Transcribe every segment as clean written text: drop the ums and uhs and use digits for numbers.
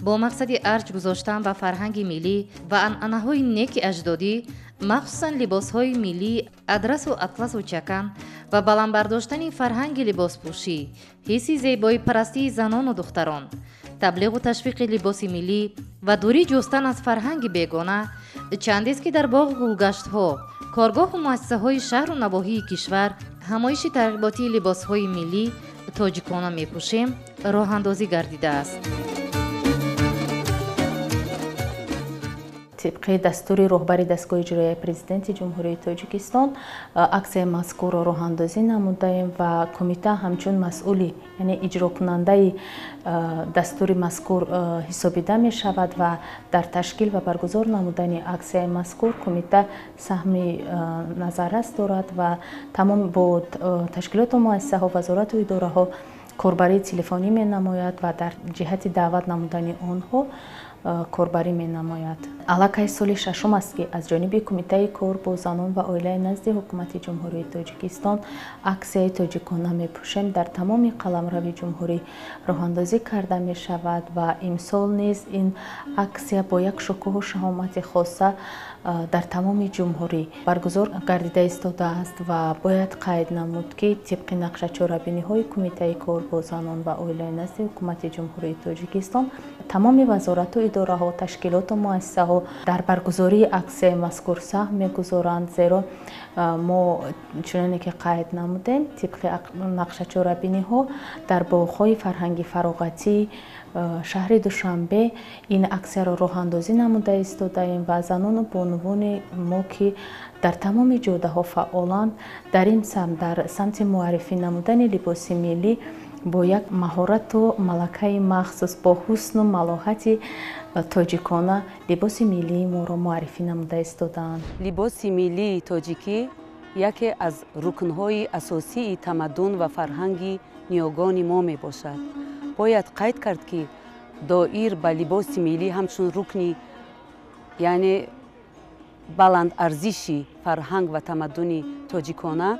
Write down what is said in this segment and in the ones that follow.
Бо мақсади арҷ гузоштан ба фарҳанги миллӣ ва анъанаҳои неки аҷдодӣ, махсусан либосҳои миллӣ, адрасу атласу чакан ва баланд бардоштани фарҳанги либоспӯшӣ, ҳисси зебоипарастии занону духтарон, таблиғу ташвиқи либоси миллӣ ва дурӣ ҷустан аз фарҳанги бегона, чандест ки дар боғу гулгаштҳо, коргоҳу муассисаҳои шаҳру навоҳии кишвар ҳамоиши тарғиботии либосҳои миллӣ «Тоҷикона мепӯшем» роҳандозӣ гардидааст. Тибқи дастури роҳбари дастгоҳи иҷроияи Президенти Ҷумҳурии Тоҷикистон аксияи мазкурро роҳандозӣ намудаем ва кумита ҳамчун масъули, яъне иҷрокунандаи дастури мазкур ҳисобида мешавад ва дар ташкил ва баргузор намудани аксияи мазкур кумита саҳми назаррас дорад ва тамом бо ташкилоту муассисаҳо, вазорату идораҳо корбарии телефонӣ менамояд ва дар ҷиҳати даъват намудани онҳо корбарӣ менамояд. Аллакай соли шашум аст, ки аз ҷониби Кумитаи кор бо занон ва оилаи назди Ҳукумати Ҷумҳурии Тоҷикистон аксияи «Тоҷикона мепӯшем» дар тамоми қаламрави ҷумҳурӣ роҳандозӣ карда мешавад ва имсол низ ин аксия бо як шукӯҳу шаҳомати хоса дар тамоми ҷумҳурӣ баргузор гардида истодааст ва бояд қайд намуд, ки тибқи нақшачорабиниҳои Кумитаи кор бо занон ва оилаи назди Ҳукумати Ҷумҳурии Тоҷикистон тамоми вазорату идораҳо, ташкилоту муассисаҳо дар баргузории аксияи мазкур саҳм мегузоранд, зеро мо чуноне ки қайд намудем, тибқи нақшачорабиниҳо дар боғҳои фарҳанги фароғатии шаҳри Душанбе ин аксияро роҳандозӣ намуда истодаем ва занону бонувони мо, ки дар тамоми ҷодаҳо фаъоланд, дар ин самт, дар самти муаррифӣ намудани либоси миллӣ бо як маҳорату малакаи махсус, бо ҳусну малоҳати тоҷикона либоси миллии моро муаррифӣ намуда истодаанд. Либоси миллии тоҷикӣ яке аз рукнҳои асосии тамаддун ва фарҳанги ниёгони мо мебошад. Бояд қайд кард, ки доир ба либоси миллӣ ҳамчун рукни, яъне баландарзиши фарҳанг ва тамаддуни тоҷикона,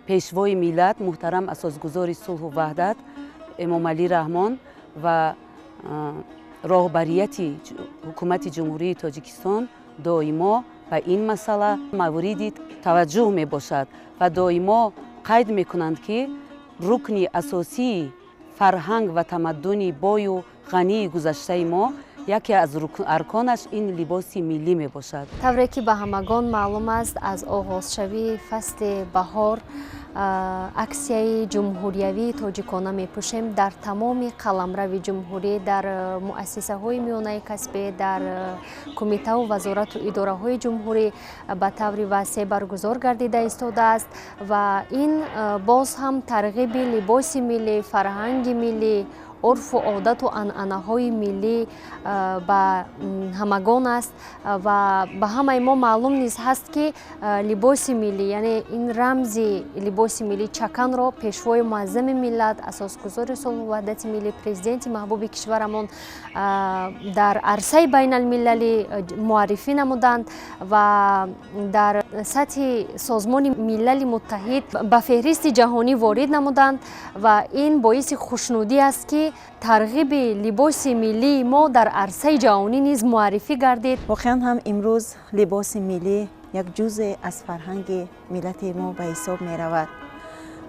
пешвои миллат, муҳтарам асосгузори сулҳу ваҳдат Эмомалӣ Раҳмон ва роҳбарияти Ҳукумати Ҷумҳурии Тоҷикистон доимо ба ин масъала мавриди таваҷҷӯҳ мебошад ва доимо қайд мекунанд, ки рукни асосии фарҳанг ва тамаддуни бою ғании гузаштаи мо яке аз арконаш ин либоси миллӣ мебошад. Тавре ки ба ҳамагон маълум аст, аз оғозшавии фасли баҳор аксияи ҷумҳуриявии «Тоҷикона мепӯшем» дар тамоми қаламрави ҷумҳурӣ, дар муассисаҳои миёнаи касбӣ, дар кумитаву вазорату идораҳои ҷумҳурӣ ба таври васеъ баргузор гардида истодааст ва ин боз ҳам тарғиби либоси миллӣ, фарҳанги миллӣ, урфу одату анъанаҳои миллӣ ба ҳамагон аст ва ба ҳамаи мо маълум низ ҳаст, ки либоси миллӣ, яъне ин рамзи либоси миллӣ чаканро пешвои муаззами миллат, асосгузори сулҳу ваҳдати миллӣ, президенти маҳбуби кишварамон дар арсаи байналмилалӣ муаррифӣ намуданд ва дар сатҳи Созмони Милали Муттаҳид ба феҳристи ҷаҳонӣ ворид намуданд ва ин боиси хушнудӣ аст, ки тарғиби либоси миллии мо дар арсаи ҷаҳонӣ низ муаррифӣ гардид. Воқеан ҳам, имрӯз либоси миллӣ як ҷузе аз фарҳанги миллати мо ба ҳисоб меравад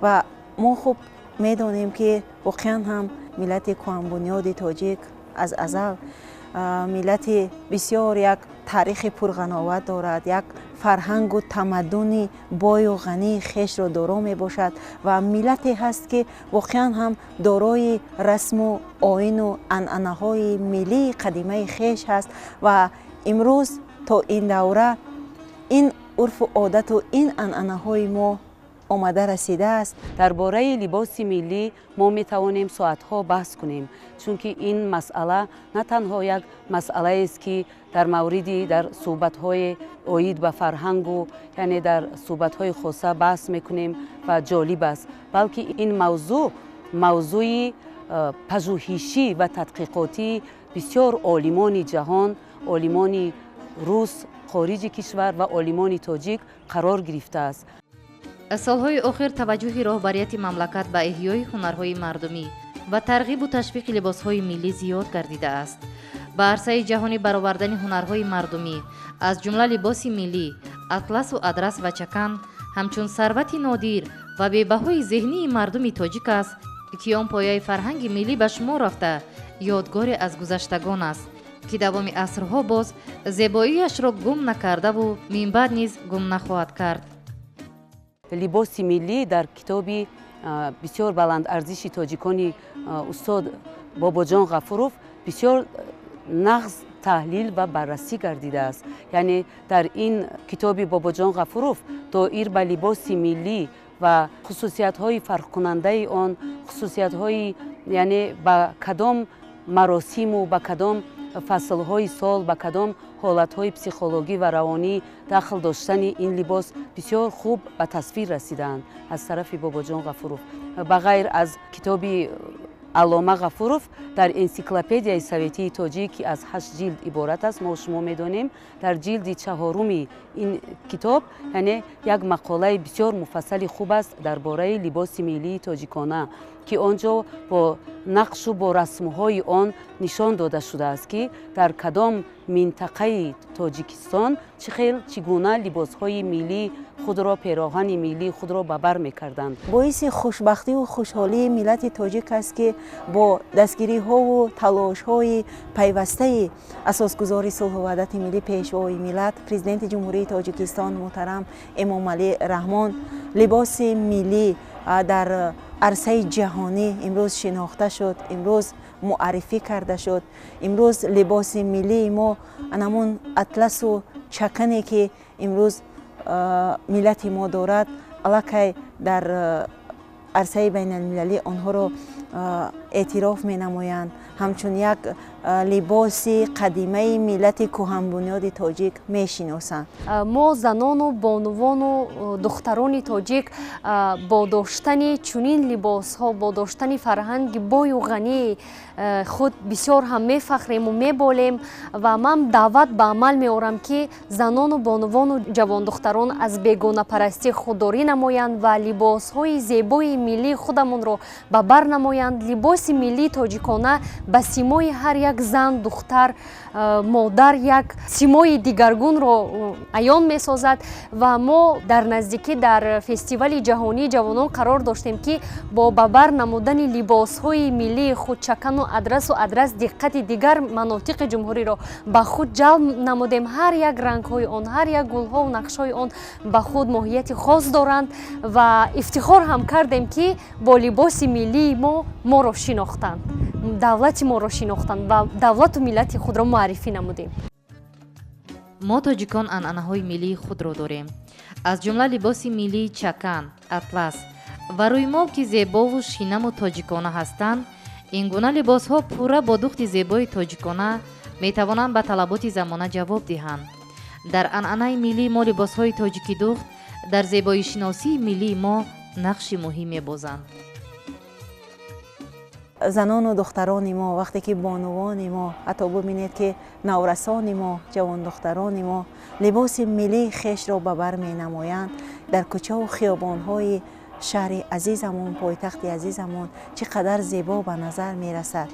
ва мо хуб медонем, ки воқеан ҳам миллати кӯҳанбунёди тоҷик аз азал миллати бисёр як таърихи пурғановат дорад, як фарҳангу тамаддуни бою ғании хешро доро мебошад ва миллате ҳаст, ки воқеан ҳам дорои расму оину анъанаҳои миллии қадимаи хеш ҳаст ва имрӯз то ин давра ин урфу одату ин анъанаҳои мо омада расидааст. Дар бораи либоси миллӣ мо метавонем соатҳо баҳс кунем, чунки ин масъала на танҳо як масъалаест, ки дар мавриди дар суҳбатҳои оид ба фарҳангу, яъне дар суҳбатҳои хоса баҳс мекунем ва ҷолиб аст, балки ин мавзӯъ мавзӯи пажӯҳишӣ ва тадқиқотии бисёр олимони ҷаҳон, олимони рус, хориҷи кишвар ва олимони тоҷик қарор гирифтааст. Солҳои охир таваҷҷӯҳи роҳбарияти мамлакат ба эҳёи ҳунарҳои мардумӣ Ва тарғибу ташвиқи либосҳои миллӣ зиёд гардидааст. Ба арсаи ҷаҳонӣ баровардани ҳунарҳои мардумӣ, аз ҷумла либоси миллӣ, атласу адрас ва чакан, ҳамчун сарвати нодир ва бебаҳои зеҳнии мардуми тоҷик аст, ки он пояи фарҳанги миллӣ ба шумор рафта, ёдгоре аз гузаштагон аст, ки давоми асрҳо боз зебоиашро гум накардаву минбаъд низ гум нахоҳад кард. Либоси миллӣ дар китоби бисёр баландарзиши тоҷикони устод Бобоҷон Ғафуров бисёр нағз таҳлил ва баррасӣ гардидааст. Яъне дар ин китоби Бобоҷон Ғафуров доир ба либоси миллӣ ва хусусиятҳои фарқкунандаи он, хусусиятҳои, яъне ба кадом маросиму ба кадом фаслҳои сол, ба кадом ҳолатҳои психологӣ ва равонӣ дахл доштани ин либос бисёр хуб ба тасвир расидаанд аз тарафи Бобоҷон Ғафуров. Ба ғайр аз китоби Аллома Ғафуров, дар энсиклопедияи советии тоҷик, ки аз 8 ҷилд иборат аст, мо шумо медонем, дар ҷилди чаҳоруми ин китоб, яъне як мақолаи бисёр муфассали хуб аст дар бораи либоси миллии тоҷикона, ки он ҷо бо нақшу бо расмҳои он нишон дода шудааст, ки дар кадом минтақаи Тоҷикистон чӣ хел, чӣ гуна либосҳои миллии худро, пероҳани миллии худро ба бар мекарданд. Боиси хушбахтиву хушҳолии миллати тоҷик аст, ки бо дастгириҳову талошҳои пайвастаи асосгузори сулҳу ваҳдати миллӣ, Пешвои миллат, Президенти Ҷумҳурии Тоҷикистон муҳтарам Эмомалӣ Раҳмон, либоси миллӣ дар арсаи ҷаҳонӣ имрӯз шинохта шуд, имрӯз муаррифӣ карда шуд. Имрӯз либоси миллии мо, анамун атласу чакане, ки имрӯз миллати мо дорад, аллакай дар арсаи байналмилалӣ онҳоро эътироф менамоянд, ҳамчун як либоси қадимаи миллати кӯҳанбунёди тоҷик мешиносанд. Мо, занону бонувону духтарони тоҷик, бо доштани чунин либосҳо, бо доштани фарҳанги бою ғании худ бисёр ҳам мефахрему меболем. Ва ман даъват ба амал меорам, ки занону бонувону ҷавондухтарон аз бегонапарастӣ худдорӣ намоянд ва либосҳои зебои миллии худамонро ба бар намоянд. Либоси миллии тоҷикона ба симои ҳар як зан, духтар, модар як симои дигаргунро аён месозад. Ва мо дар наздикӣ дар фестивали ҷаҳонии ҷавонон қарор доштем, ки бо ба бар намудани либосҳои миллии худ, чакану адрасу адрас, диққати дигар манотиқи ҷумҳуриро ба худ ҷалб намудем. Ҳар як рангҳои он, ҳар як гулҳову нақшҳои он ба худ моҳияти хос доранд ва ифтихор ҳам кардем, ки бо либоси миллии мо моро шинохтанд, давлати моро шинохтанд ва давлату миллати худро муаррифӣ намудем. Мо, тоҷикон, анъанаҳои миллии худро дорем, аз ҷумла либоси миллии чакан, атлас ва рӯймол, ки зебову шинаму тоҷикона ҳастанд. Ин гуна либосҳо пурра бо духти зебои тоҷикона метавонанд ба талаботи замона ҷавоб диҳанд. Дар анъанаи миллии мо либосҳои тоҷикидухт дар зебоишиносии миллии мо нақши муҳим мебозанд. Занону духтарони мо, вақте ки бонувони мо, ҳатто бубинед, ки наврасони мо, ҷавондухтарони мо либоси миллии хешро ба бар менамоянд, дар кӯчаву хиёбонҳои шаҳри азизамон, пойтахти азизамон, чӣ қадар зебо ба назар мерасад.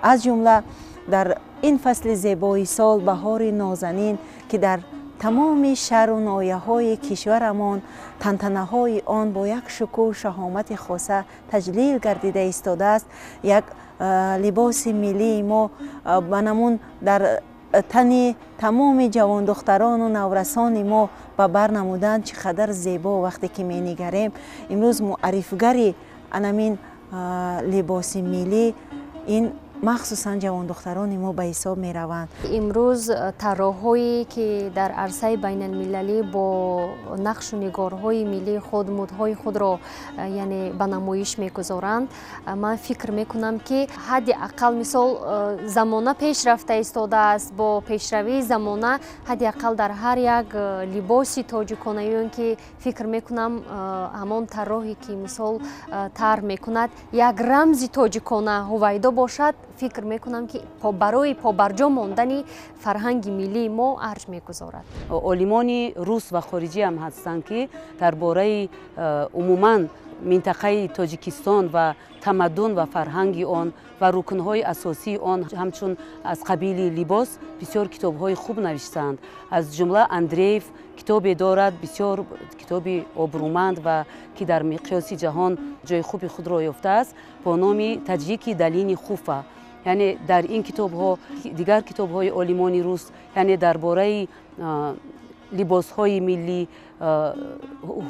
Аз ҷумла дар ин фасли зебои сол, баҳори нозанин, ки дар тамоми шаҳру ноҳияҳои кишварамон тантанаҳои он бо як шукӯҳу шаҳомати хоса таҷлил гардида истодааст, як либоси миллии мо ба намун дар тани тамоми ҷавондухтарону наврасони мо ба бар намудан, чӣ қадар зебо вақте ки менигарем. Имрӯз муаррифгари анамин либоси миллӣ ин махсусан ҷавондухтарони мо ба ҳисоб мераванд. Имрӯз тарроҳҳое, ки дар арсаи байналмилалӣ бо нақшу нигорҳои миллии худ мудҳои худро, яъне, ба намоиш мегузоранд, ман фикр мекунам, ки ҳадди ақал, мисол, замона пеш рафта истодааст. Бо пешравии замона ҳадди ақал дар ҳар як либоси тоҷикона, ё ин ки фикр мекунам, ҳамон тарроҳе, ки, мисол, тарҳ мекунад, як рамзи тоҷикона ҳувайдо бошад, фикр мекунам, ки барои побарҷо мондани фарҳанги миллии мо арҷ мегузорад. Олимони рус ва хориҷӣ ҳам ҳастанд, ки дар бораи умуман минтақаи Тоҷикистон ва тамаддун ва фарҳанги он ва рукнҳои асосии он ҳамчун аз қабили либос бисёр китобҳои хуб навиштаанд. Аз ҷумла Андреев китобе дорад, бисёр китоби обрӯманд ва ки дар миқёси ҷаҳон ҷои хуби худро ёфтааст бо номи «Таҷики долини Хуфа». Яъне дар ин китобҳо, дигар китобҳои олимони рус, яъне дар бораи либосҳои миллӣ,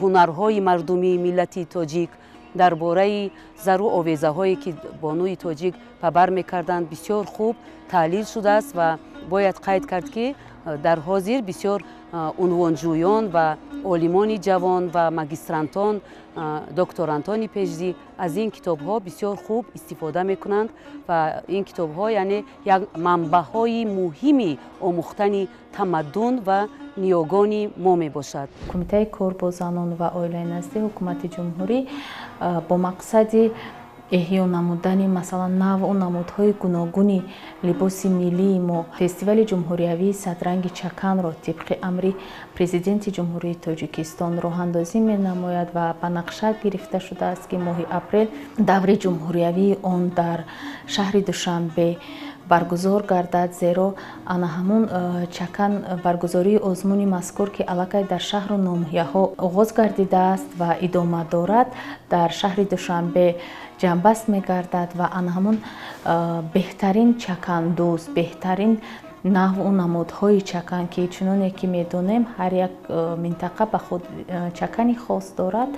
ҳунарҳои мардумии миллати тоҷик, дар бораи зару овезаҳое ки бонуи тоҷик ба бар мекарданд, бисёр хуб таҳлил шудааст. Ва бояд қайд кард, ки дар ҳозир бисёр унвонҷӯён ва олимони ҷавон ва магистрантон, докторантони PhD аз ин китобҳо бисёр хуб истифода мекунанд ва ин китобҳо яъне як манбаъҳои муҳими омӯхтани тамаддун ва ниёгони мо мебошад. Кумитаи кор бо занон ва оилаи назди ҳукумати ҷумҳурӣ бо мақсади эҳё намудани, масалан, навъу намудҳои гуногуни либоси миллии мо фестивали ҷумҳуриявии «Садранги чаканро» тибқи амри Президенти Ҷумҳурии Тоҷикистон роҳандозӣ менамояд ва ба нақша гирифта шудааст, ки моҳи апрел даври ҷумҳуриявии он дар шаҳри Душанбе баргузор гардад, зеро ана ҳамун чакан, баргузории озмуни мазкур, ки аллакай дар шаҳру ноҳияҳо оғоз гардидааст ва идома дорад, дар шаҳри Душанбе ҷамъбаст мегардад ва ана ҳамун беҳтарин чакандӯз, беҳтарин навъу намудҳои чакан, ки чуноне ки медонем, ҳар як минтақа ба худ чакани хос дорад,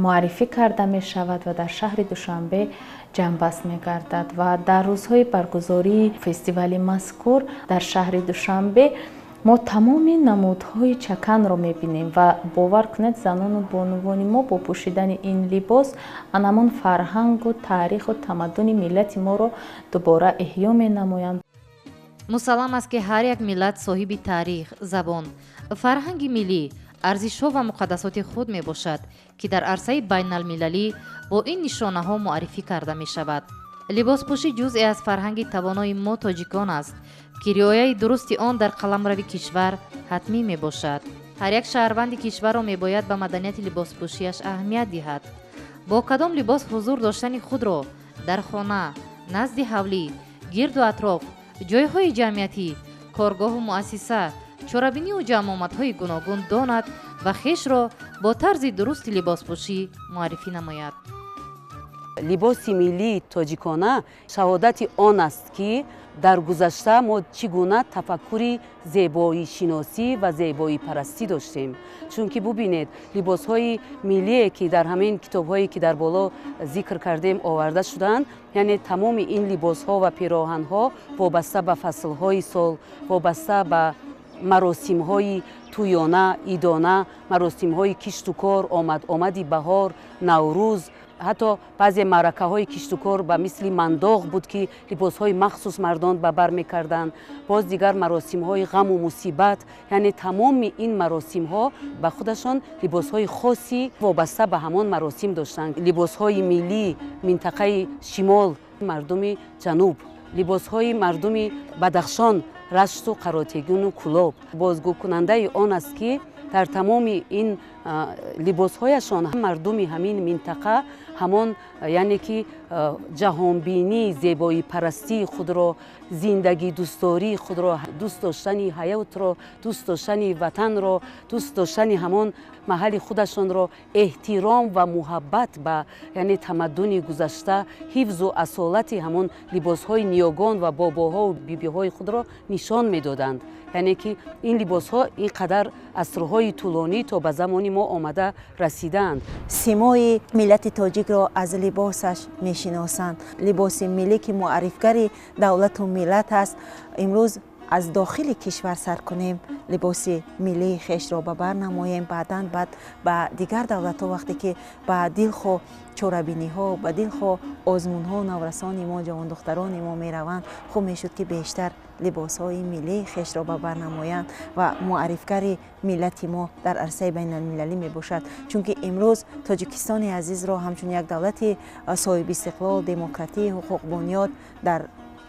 муаррифӣ карда мешавад ва дар шаҳри Душанбе ҷамъбаст мегардад. Ва дар рӯзҳои баргузории фестивали мазкур дар шаҳри Душанбе мо тамоми намудҳои чаканро мебинем ва бовар кунед, занону бонувони мо бо пӯшидани ин либос анамон фарҳангу таъриху тамаддуни миллати моро дубора эҳё менамоянд. Мусаллам аст, ки ҳар як миллат соҳиби таърих, забон, фарҳанги миллӣ, арзишҳо ва муқаддасоти худ мебошад, ки дар арсаи байналмилалӣ бо ин нишонаҳо муаррифӣ карда мешавад. Либоспӯшӣ ҷузъе аз фарҳанги тавонои мо тоҷикон аст, ки риояи дурусти он дар қаламрави кишвар ҳатмӣ мебошад. Ҳар як шаҳрванди кишварро мебояд ба маданияти либоспӯшиаш аҳамият диҳад, бо кадом либос ҳузур доштани худро дар хона, назди ҳавлӣ, гирду атроф, ҷойҳои ҷамъиятӣ, коргоҳу муассиса, чорабинию ҷамъомадҳои гуногун донад ва хешро бо тарзи дурусти либоспӯшӣ муаррифӣ намояд. Либоси миллии тоҷикона шаҳодати он аст, ки дар гузашта мо чӣ гуна тафаккури зебоишиносӣ ва зебоипарастӣ доштем. Чунки бубинед, либосҳои миллие, ки дар ҳамин китобҳое, ки дар боло зикр кардем, оварда шуданд, яъне тамоми ин либосҳо ва пироҳанҳо вобаста ба фаслҳои сол, вобаста ба маросимҳои тӯёна, идона, маросимҳои кишту кор, омад-омади баҳор, Наврӯз, ҳатто баъзе маъракаҳои киштукор ба мисли мандоғ буд, ки либосҳои махсус мардон ба бар мекарданд, боз дигар маросимҳои ғаму мусибат, яъне тамоми ин маросимҳо ба худашон либосҳои хоси вобаста ба ҳамон маросим доштанд. Либосҳои миллии минтақаи шимол, мардуми ҷануб, либосҳои мардуми Бадахшон, Рашту, Қаротегину Кулоб бозгӯкунандаи он аст, ки дар тамоми ин либосҳояшон мардуми ҳамин минтақа ҳамон, яъне ки ҷаҳонбинии зебоипарастии худро, зиндагидӯстдории худро, дӯст доштани ҳаётро, дӯст доштани ватанро, дӯст доштани ҳамон маҳалли худашонро, эҳтиром ва муҳаббат ба, яъне, тамаддуни гузашта, ҳифзу асолати ҳамон либосҳои ниёгон ва бобоҳову бибиҳои худро нишон медоданд. Яъне ки ин либосҳо ин қадар асрҳои тӯлонӣ то ба замони мо омада расидаанд. Симои миллати тоҷикро аз либосаш мешиносанд. Либоси миллӣ, ки муаррифгари давлату миллат аст, имрӯз аз дохили кишвар сар кунем, либоси миллии хешро ба бар намоем, баъдан баъд ба дигар давлатҳо, вақте ки ба дилхоҳ чорабиниҳо, ба дилхоҳ озмунҳо наврасони мо, ҷавондухтарони мо мераванд, хуб мешуд, ки бештар либосҳои миллии хешро ба бар намоянд ва муаррифгари миллати мо дар арсаи байналмилалӣ мебошад. Чунки имрӯз Тоҷикистони азизро ҳамчун як давлати соҳибистиқлол, демократӣ, ҳуқуқбунёд дар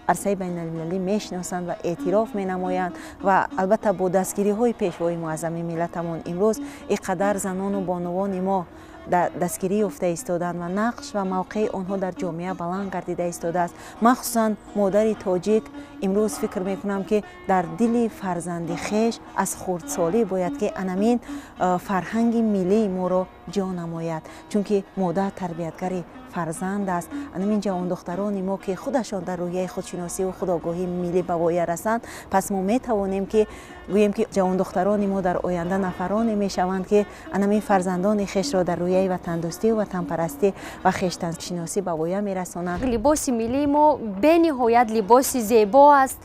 арсаи байналмилалӣ мешиносанд ва эътироф менамоянд. Ва албатта, бо дастгириҳои Пешвои муаззами миллатамон имрӯз ин қадар занону бонувони мо дастгирӣ ёфта истоданд ва нақш ва мавқеи онҳо дар ҷомеа баланд гардида истодааст. Махсусан модари тоҷик имрӯз фикр мекунам, ки дар дили фарзанди хеш аз хурдсолӣ бояд ки анамин фарҳанги миллии моро ҷо намояд, чунки модар тарбиятгари фарзанд аст. Анамин ҷавондухтарони мо, ки худашон дар рӯҳияи худшиносиву худогоҳии миллӣ ба воя расанд, пас мо метавонем ки гӯем, ки ҷавондухтарони мо дар оянда нафароне мешаванд, ки анамин фарзандони хешро дар рӯҳияи ватандӯстию ватанпарастӣ ва хештаншиносӣ ба воя мерасонанд. Либоси миллии мо бениҳоят либоси зебо аст.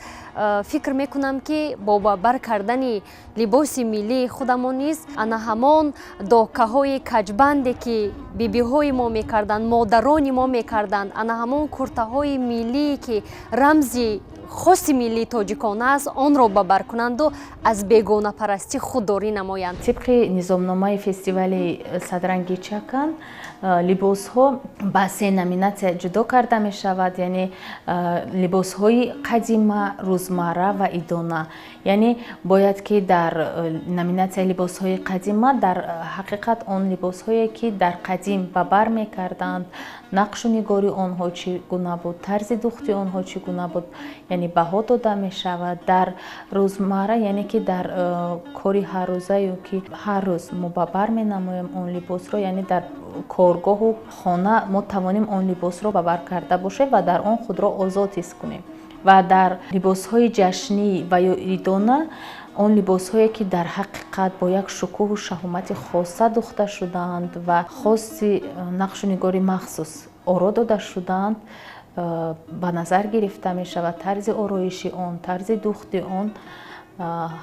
Фикр мекунам, ки бо ба бар кардани либоси миллии худамон низ ана ҳамон докаҳои каҷбанде, ки бибиҳои мо мекарданд, модарони мо мекарданд, ана ҳамон куртаҳои миллие, ки рамзи хоси миллии тоҷикон аст, онро ба бар кунанду аз бегонапарастӣ худдорӣ намоянд. Тибқи низомномаи фестивали садранги чакан, либосҳо ба се номинатсия ҷудо карда мешавад, яъне либосҳои қадима, рӯзмарра ва идона. Яъне бояд ки дар номинатсияи либосҳои қадима дар ҳақиқат он либосҳое, ки дар қадим ба бар мекарданд, нақшу нигори онҳо чӣ гуна буд, тарзи духти онҳо чӣ гуна буд, яъне баҳо дода мешавад. Дар рӯзмарра, яъне ки дар кори ҳаррӯза ё ки ҳар рӯз мо ба бар менамоем он либосро, яъне дар коргоҳу хона мо тавонем он либосро ба бар карда бошем ва дар он худро озод ҳис кунем. Ва дар либосҳои ҷашнӣ ва ё идона, он либосҳое, ки дар ҳақиқат бо як шукӯҳу шаҳомати хоса духта шудаанд ва хоси нақшу нигори махсус оро дода шудаанд, ба назар гирифта мешавад. Тарзи ороиши он, тарзи духти он,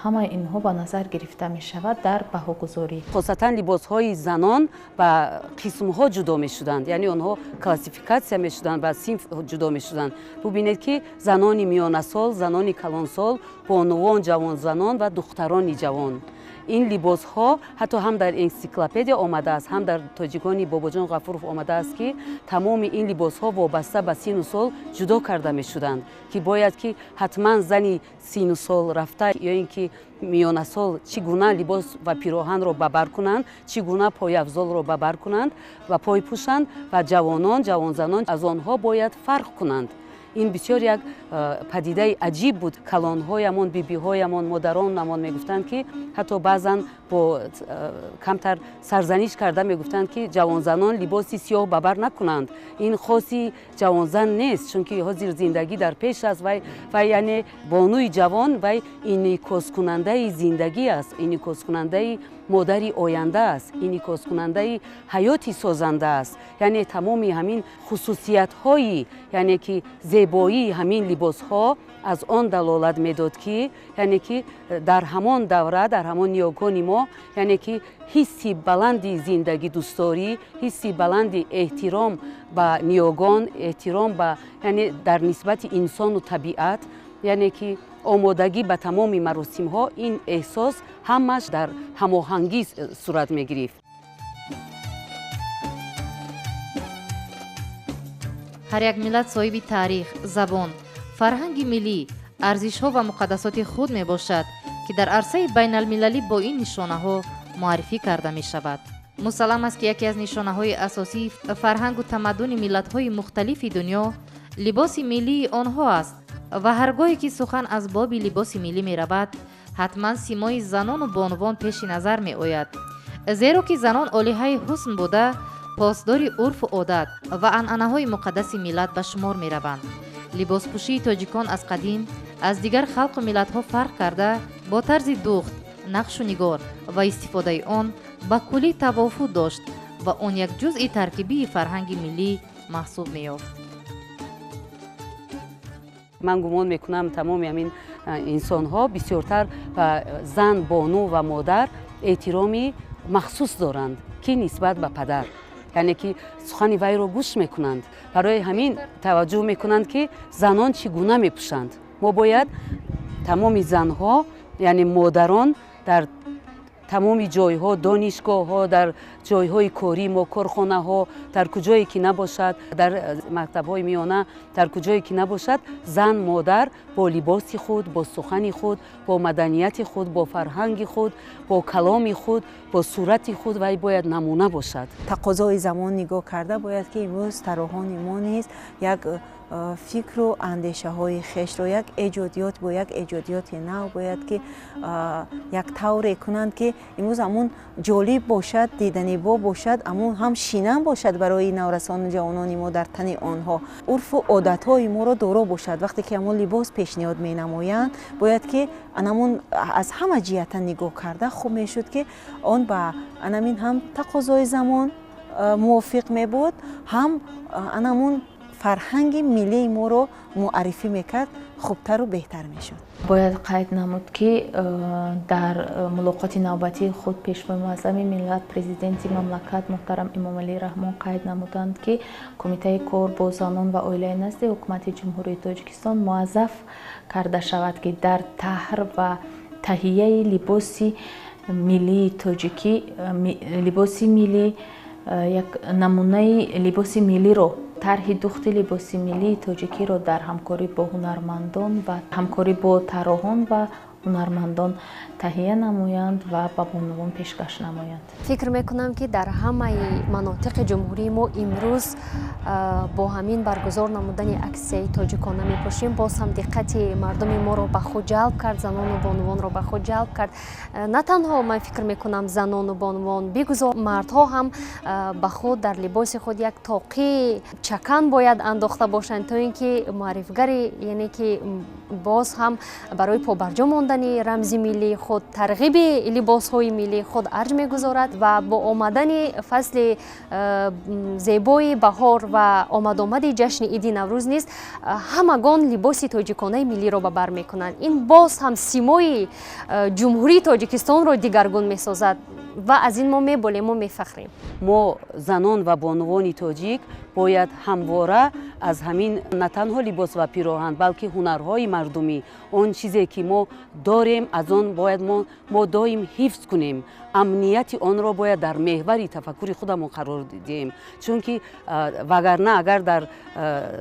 ҳамаи инҳо ба назар гирифта мешавад дар баҳогузорӣ. Хосатан либосҳои занон ба қисмҳо ҷудо мешуданд, яъне онҳо классификатсия мешуданд, ба синф ҷудо мешуданд. Бубинед, ки занони миёнасол, занони калонсол, бонувон, ҷавонзанон ва духтарони ҷавон. Ин либосҳо ҳатто ҳам дар энсиклопедия омадааст, ҳам дар тоҷикони Бобоҷон Ғафуров омадааст, ки тамоми ин либосҳо вобаста ба сину сол ҷудо карда мешуданд, ки бояд ки ҳатман зани сину сол рафта ё ин ки миёнасол чӣ гуна либос ва пироҳанро ба бар кунанд, чӣ гуна пойафзолро ба бар кунанд ва пой пӯшанд, ва ҷавонон, ҷавонзанон аз онҳо бояд фарқ кунанд. Ин бисёр як падидаи аҷиб буд. Калонҳоямон, бибиҳоямон, модаронамон мегуфтанд, ки ҳатто баъзан бо камтар сарзаниш карда мегуфтанд, ки ҷавонзанон либоси сиёҳ ба бар накунанд, ин хоси ҷавонзан нест, чунки ҳозир зиндагӣ дар пеш аст. Вай, яъне бонуи ҷавон, вай инъикоскунандаи зиндагӣ аст, инъикоскунандаи модари оянда аст, инъикоскунандаи ҳаёти созанда аст. Яъне тамоми ҳамин хусусиятҳои, яъне ки зебоии ҳамин либосҳо аз он далолат медод, ки яъне ки дар ҳамон давра, дар ҳамон ниёгони мо, яъне ки ҳисси баланди зиндагидӯстдорӣ, ҳисси баланди эҳтиром ба ниёгон, эҳтиром ба, яъне дар нисбати инсону табиат, яъне ки омодагӣ ба тамоми маросимҳо, ин эҳсос ҳамаш дар ҳамоҳангӣ сурат мегирифт. Ҳар як миллат соҳиби таърих, забон, фарҳанги миллӣ, арзишҳо ва муқаддасоти худ мебошад, ки дар арсаи байналмилалӣ бо ин нишонаҳо муаррифӣ карда мешавад. Мусаллам аст, ки яке аз нишонаҳои асосии фарҳангу тамаддуни миллатҳои мухталифи дунё либоси миллии онҳо аст ва ҳар гоҳе ки сухан аз боби либоси миллӣ меравад, ҳатман симои занону бонувон пеши назар меояд, зеро ки занон олиҳаи ҳусн буда, посдори урфу одат ва анъанаҳои муқаддаси миллат ба шумор мераванд. Либоспӯшии тоҷикон аз қадим аз дигар халқу миллатҳо фарқ карда, бо тарзи духт, нақшу нигор ва истифодаи он ба куллӣ тавофуқ дошт ва он як ҷузъи таркибии фарҳанги миллӣ маҳсуб меёфт. Ман гумон мекунам, тамоми ҳамин инсонҳо бисёртар ба зан, бону ва модар эҳтироми махсус доранд, ки нисбат ба падар, яъне ки сухани вайро гӯш мекунанд. Барои ҳамин таваҷҷӯҳ мекунанд, ки занон чӣ гуна мепӯшанд. Мо бояд тамоми занҳо, яъне модарон, дар тамоми ҷойҳо, донишгоҳҳо, дар ҷойҳои корӣ мо, корхонаҳо, дар куҷое ки набошад, дар мактабҳои миёна, дар куҷое ки набошад, зан, модар бо либоси худ, бо сухани худ, бо маданияти худ, бо фарҳанги худ, бо каломи худ, бо сурати худ вай бояд намуна бошад. Тақозои замон нигоҳ карда бояд ки имрӯз тарроҳони мо низ як фикру андешаҳои хешро, як эҷодиёт бо як эҷодиёти нав бояд ки як тавре кунанд, ки имрӯз ҳамун ҷолиб бошад, диданибо бошад, ҳамун ҳам шинам бошад барои наврасону ҷавонони мо, дар тани онҳо урфу одатҳои моро доро бошад. Вақте ки ҳамун либос пешниҳод менамоянд, бояд ки анамун аз ҳама ҷиҳата нигоҳ карда хуб мешуд, ки он ба анамин ҳам тақозои замон мувофиқ мебуд, ҳам анамун фарҳанги миллии моро муаррифӣ мекард, хубтару беҳтар мешуд. Бояд қайд намуд, ки дар мулоқоти навбатии худ Пешвои муаззами миллат, Президенти мамлакат муҳтарам Эмомалӣ Раҳмон қайд намуданд, ки Кумитаи кор бо занон ва оилаи назди Ҳукумати Ҷумҳурии Тоҷикистон муаззаф карда шавад, ки дар таҳр ва таҳияи либоси миллии тоҷикӣ, либоси миллӣ, як намунаи либоси миллиро, тарҳи духти либоси миллии тоҷикиро дар ҳамкорӣ бо ҳунармандон ва ҳамкорӣ бо тарроҳон ва ҳунармандон таҳия намоянд ва ба бонувон пешкаш намоянд. Фикр мекунам, ки дар ҳамаи манотиқи ҷумҳурии мо имрӯз бо ҳамин баргузор намудани аксияи «Тоҷикона мепӯшем» боз ҳам диққати мардуми моро ба худ ҷалб кард, занону бонувонро ба худ ҷалб кард. На танҳо, ман фикр мекунам, занону бонувон, бигузор мардҳо ҳам ба худ дар либоси худ як тоқии чакан бояд андохта бошанд, то ин ки муаррифгари, яъне ки боз ҳам барои побарҷо мондани рамзи миллии худ, тарғиби либосҳои миллии худ арҷ мегузорад. Ва бо омадани фасли зебои баҳор ва омадомади ҷашни Иди Наврӯз низ ҳамагон либоси тоҷиконаи миллиро ба бар мекунанд. Ин боз ҳам симои Ҷумҳурии Тоҷикистонро дигаргун месозад ва аз ин мо меболем, мо мефахрем. Мо, занон ва бонувони тоҷик, бояд ҳамвора аз ҳамин на танҳо либос ва пироҳан, балки ҳунарҳои мардумӣ, он чизе ки мо дорем, аз он бояд мо доим ҳифз кунем, амнияти онро бояд дар меҳвари тафаккури худамон қарор диҳем, чунки вагарна агар дар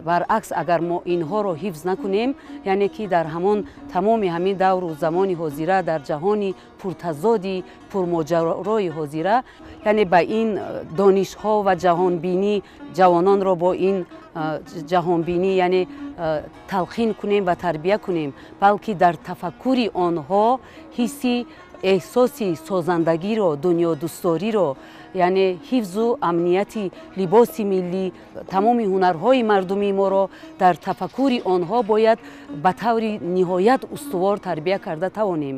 баръакс, агар мо инҳоро ҳифз накунем, яъне ки дар ҳамон тамоми ҳамин давру замони ҳозира, дар ҷаҳони пуртазоди пурмоҷарои ҳозира, яъне ба ин донишҳо ва ҷаҳонбинӣ, ҷавононро бо ин ҷаҳонбинӣ, яъне талқин кунем ва тарбия кунем, балки дар тафаккури онҳо ҳисси эҳсоси созандагиро, дунёдӯстдориро, яъне ҳифзу амнияти либоси миллӣ, тамоми ҳунарҳои мардумии моро дар тафаккури онҳо бояд ба таври ниҳоят устувор тарбия карда тавонем.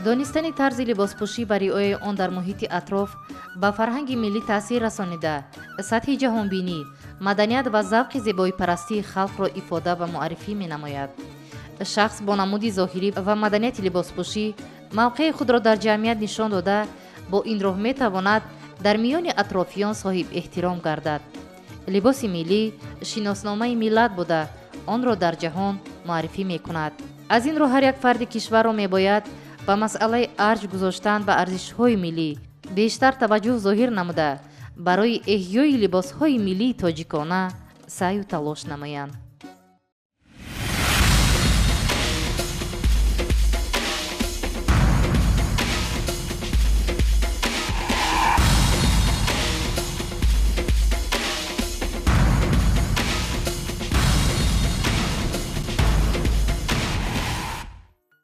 Донистани тарзи либоспӯшӣ ва риояи он дар муҳити атроф ба фарҳанги миллӣ таъсир расонида, сатҳи ҷаҳонбинӣ, маданият ва завқи зебоипарастии халқро ифода ва муаррифӣ менамояд. Шахс бо намуди зоҳирӣ ва маданияти либоспӯшӣ мавқеи худро дар ҷамъият нишон дода, бо ин роҳ метавонад дар миёни атрофиён соҳиб эҳтиром гардад. Либоси миллӣ шиносномаи миллат буда, онро дар ҷаҳон муаррифӣ мекунад. Аз ин рӯ ҳар як фарди кишварро мебояд ба масъалаи арҷ гузоштан ба арзишҳои миллӣ бештар таваҷҷӯҳ зоҳир намуда, барои эҳёи либосҳои миллии тоҷикона саъю талош намоянд.